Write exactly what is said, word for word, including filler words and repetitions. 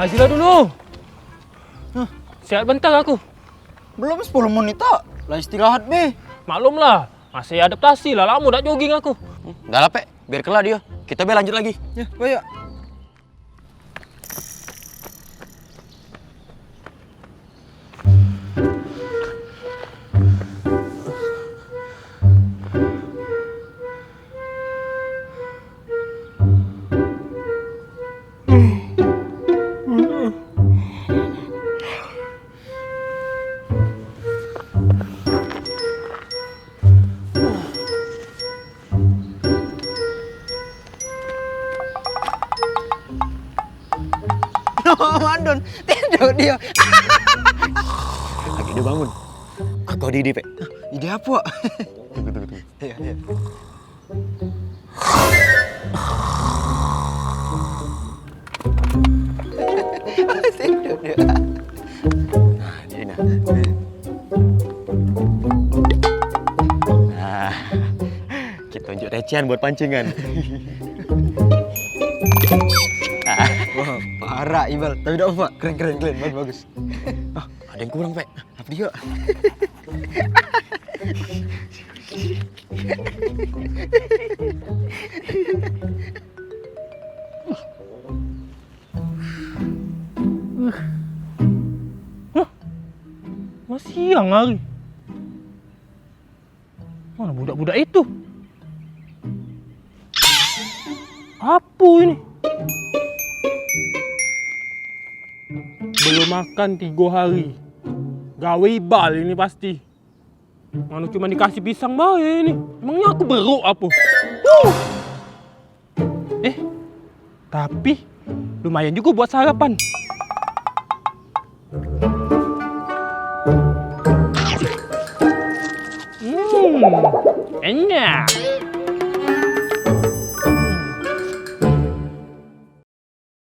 Ayolah dulu. Hah? Sehat bentar aku. Belum sepuluh menit tak? Lah istirahat be. Maklum lah, masih adaptasi lah, lama dak jogging aku. Hmm, dah lah, Pek. Biar kelar dia. Kita be lanjut lagi. Ya, baik. Madon, tidur dia. Lagi dia bangun. Aku ada ide, Pek. Ide apa? Tunggu, tunggu, tunggu. Iya, iya. Nah, ini nah. Nah, kita tunjuk recehan buat pancingan. Wah, parah, Ibal. Tapi dak apa, keren, keren, keren. Bagus, bagus. Ah, ada yang kurang, Pek. Apa dia? Hah? Masih siang hari. Mana budak-budak itu? Apa ini? Belum makan tiga hari. Gawe Ibal ini pasti. Mano cuma dikasih pisang bae ini. Emangnya aku beruk apa? Huh! Eh, tapi lumayan juga buat sarapan. Hmm, enak.